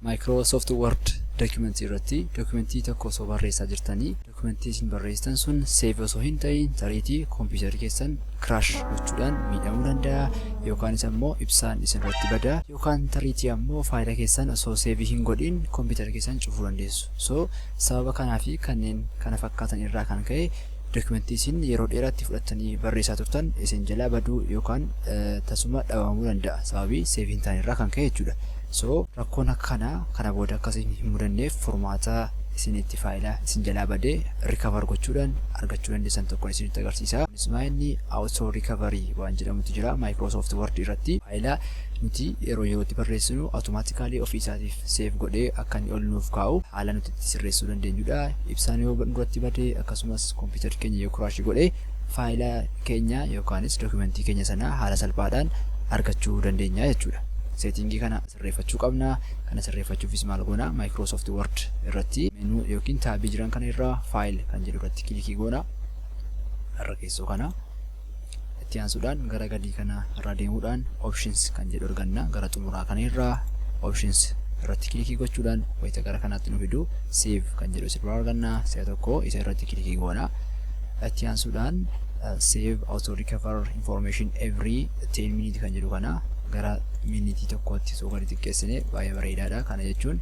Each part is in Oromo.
Microsoft Word document irratti dokumentii tokko osoo barreessaa jirtanii dokumentii isin barreessitan sun save osoo hin ta'in tariitii kompiitarri keessan crash gochuudhaan miidhamuu danda'a, yookaanis ammoo ibsaan isin irratti bada, yookaan tariitii ammoo faayila keessan osoo save hin godhin kompiitara keessan cufuu dandeessu. So sababa kanaa fi kanneen kana fakkaatan irraa kan ka'e dokumentii isin yeroo dheeraatti fudhattanii barreessaa turtan isin jalaa baduu yookaan tasuma dhabamuu danda'a, sababii save hin taane irraa kan ka'e jechuudha. So rakkoon akka kanaa kana booda akka isin hin mudanneef furmaata isin itti faayila isin jalaa badee recover gochuudhaan argachuu dandeessan tokkoon isinitti agarsiisa. Kunis maa inni auto recovery waan jedhamutu jira Microsoft Word irratti. Faayila nuti yeroo yerootti barreessinu automatically ofii isaatiif save godhee akka inni ol nuuf kaa'u haala nuti itti sirreessuu dandeenyudha. Ibsaan yoo nurratti bade, akkasumas kompiitarri keenya yoo crash godhe, faayila keenya yookaanis dokumentii keenya sana haala salphaadhaan argachuu dandeenya jechuudha. Settingii kana sirreeffachuu qabna. Kana sirreeffachuufis maal goona? Microsoft Word irratti menu yookiin taabii jiran kana irraa file kan jedhu irratti kilikii goona. Irra keessoo kana itti aansuudhaan gara gadii kana irra deemuudhaan options kan jedhu arganna. Gara xumuraa kana irraa options irratti kilikii gochuudhaan wayita gara kanaatti nu fidu save kan jedhu asirraa arganna. Si'a tokko isa irratti kilikii goona. Itti aansuudhaan save auto recover information every 10 minutes kan jedhu kana gara minitii tokkootti osoo gadi xiqqeessine baay'ee bareedaadha. Kana jechuun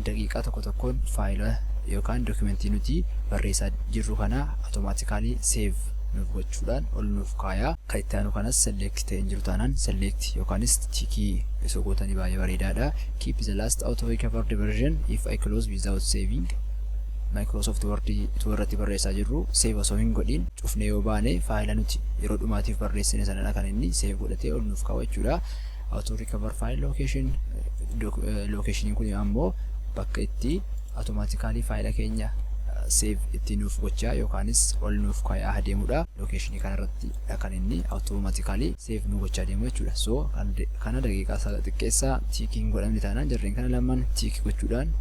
daqiiqaa tokko tokkoon faayila yookaan dokumentii nuti barreessaa jirru kana automatically save nuuf gochuudhaan ol nuuf kaayaa. Kan itti aanu kanas select ta'ee hin jiru taanaan select yookaanis tikii osoo gootanii baay'ee bareedaadha. Keep the last auto recovered version if I close without saving. Microsoft Word utuu irratti barreessaa jirru save osoo hin godhin cufnee yoo baane faayila nuti yeroo dhumaatiif barreessine sanadha kan inni save godhatee ol nuuf kaa'u jechuudha. Auto recover file location, locationin kun ammoo bakka itti automatically faayila keenya save itti nuuf gochaa yookaanis ol nuuf kaayaa adeemudha. Locationii kanarratti kan inni automatically save nu gochaa deemu jechuudha. So kana daqiiqaa isaa xiqqeessaa, tiikii hin godhamne taanaan jarreen kana lamaan tick gochuudhaan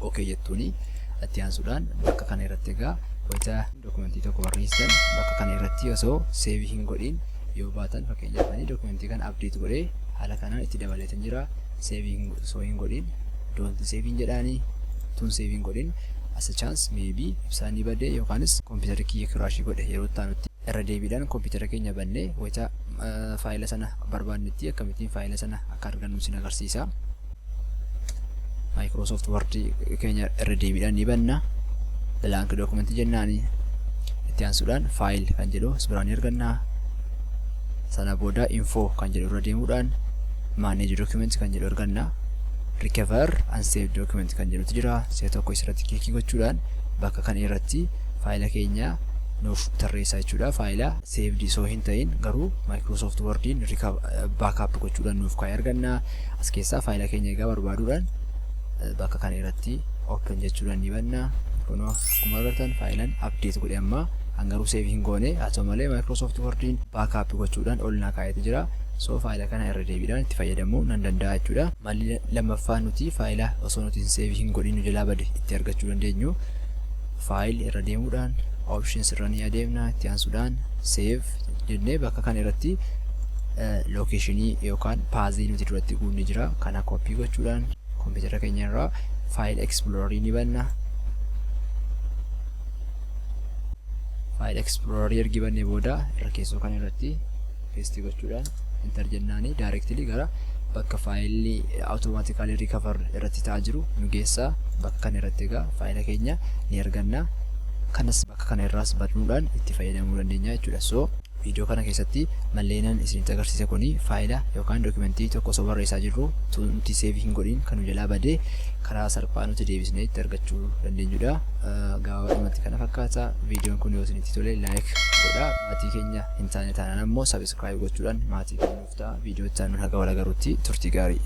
okay jettuuni. Itti aansuudhaan bakka kana irratti egaa wayita dokumentii tokko barreessitan bakka kana irratti osoo save hin godhin yoo baatan, fakkeenyaaf ani dokumentii kana update godhee haala kanaan itti dabaleetan jira. Save osoo hin godhin don't save hin jedhaanii tun save hin godhin as a chance maybe ibsaan ni badee yookaanis kompiitarri kiyya crash godhe, yeroo itti aanutti irra deebiidhaan kompiitara keenya bannee wayita faayila sana barbaannetti akkamittiin faayila sana akka argannu sin agarsiisa. Microsoft Word keenya irra deebiidhaan ni banna. Blank document jennaani itti aansuudhaan file kan jedhu as biraan ni arganna. Sana booda info kan jedhu irra deemuudhaan manage document kan jedhu arganna. Recover unsaved document kan jedhutu jira. Si'a tokko isirratti kilikii gochuudhaan bakka kana irratti faayila keenya nuuf tarreessaa jechuudha. Faayila saved osoo hin ta'in garuu Microsoft Wordiin backup gochuudhaan nuuf kaa'ee arganna. As keessaa faayila keenya egaa barbaaduudhaan bakka kana irratti open jechuudhaan ni banna. Kunoo akkuma agartan faayilaan update godhe amma kan garuu save hin goone, haa ta'u malee Microsoft Wordiin backup gochuudhaan ol naa kaa'eeti jira. So faayila kana irra deebiidhaan itti fayyadamuu nan danda'a jechuudha. Malli lammaffaa nuti faayila osoo nuti hin save hin godhin nu jalaa bade itti argachuu dandeenyu file irra deemuudhaan options irra ni adeemna. Itti aansuudhaan save jennee bakka kana irratti locationii yookaan pathii nuti duratti guunne jira. Kana copy gochuudhaan kompiitara keenya irraa file explorer ni banna. File explorer ergi bannee booda irra keessoo kana irratti paste gochuudhaan enter jennaani directly gara bakka faayilli automatically recover irratti ta'aa jiru nu geessa. Bakka kana irratti egaa faayila keenya ni arganna. Kanas bakka kana irraas banuudhaan itti fayyadamuu dandeenya jechuudha. So viidiyoo kana keessatti malleenan isinitti agarsiise kuni faayila yookaan dokumentii tokko osoo barreessaa jirru nuti save hin godhin kan nu jalaa badee karaa salphaa nuti deebisnee itti argachuu dandeenyudha. Gabaabadhumatti kana fakkaata. Viidiyoon kun yoo isinitti tole like godhaa. Maatii keenya hin taane taanaan ammoo subscribe gochuudhaan maatii keenya nuuf ta'a. Viidiyoo itti aanu haga wal agaruutti turtii gaarii.